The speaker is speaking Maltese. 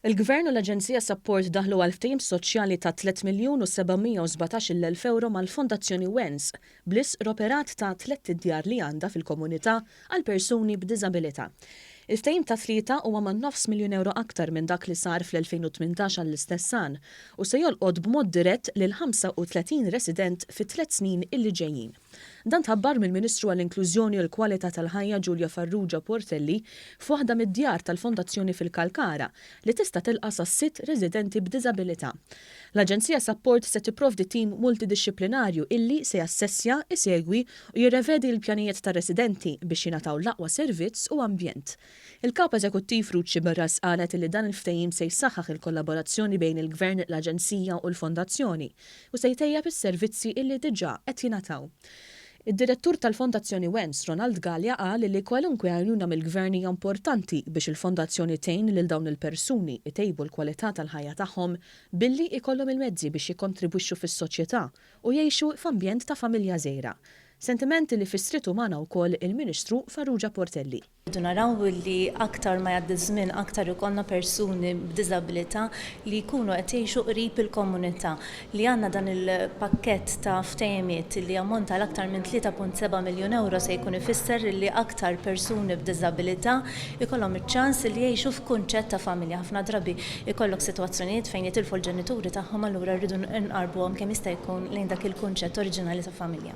Il-Gvern u l-Aġenzija Sapport daħlu għal ftehim soċjali ta' 3,717,000 ewro mal-Fondazzjoni Wens bl-isqroperat ta' tlett idjar li għandha fil-komunità għal persuni b'diżabilità. Il-ftehim ta' tlieta huwa man-nofs miljun ewro aktar minn dak li sar fl-2018 għall-istess għan u se jolqot b'mod dirett lil 35 resident fit-tliet snin illi ġejjin. Dan tħabbar mill-Ministru għall-Inklużjoni u l-Kwalità tal-Ħajja Julia Farrugia Portelli f'waħda mid-djar tal-Fondazzjoni fil-Kalkara li tista' tilqa' sa sitt residenti b'diżabilità. L-Aġenzija Sapport se tipprovdi tim multidixxiplinarju illi se jassessja, isegwi u jirrevedi l-pjanijiet tar-residenti biex jingħataw l-aqwa servizz u ambjent. Il-Kap Eżekuttiv Ruth Sciberras qalet illi dan il-ftehim se jsaħħaħ il-kollaborazzjoni bejn il-Gvern, l-Aġenzija u l-Fondazzjoni u se jtejjeb is-servizzi illi diġà qed jingħataw. Id-Direttur tal-Fondazzjoni Wens, Ronald Galea qal illi kwalunkwe għajnuna mill-Gvern hija importanti biex il-Fondazzjoni tgħin lil dawn il-persuni jtejbu l-kwalità tal-ħajja tagħhom billi jkollhom il-mezzi biex jikkontribwixxu fis-soċjetà u jgħixu f'ambjent ta' familja żgħira. Sentiment illi fissritu magħna wkoll il-Ministru Farrugia Portelli. Irridu naraw li aktar ma jgħaddi ż-żmien aktar ikollna persuni b'diżabilità li jkunu qed jgħixu qrib il-komunità. Li għandna dan il-pakkett ta' ftehimiet li jammonta għal aktar minn 3.7 miljun ewro se jkun ifisser li aktar persuni b'diżabilità jkollhom iċ-ċans li jgħixu f'kunċett ta' familja. Ħafna drabi jkollok sitwazzjonijiet fejn jitilfu l-ġenituri tagħhom allura rridu nqarrbuhom kemm jista' jkun lejn dak il-kunċett oriġinali ta' familja.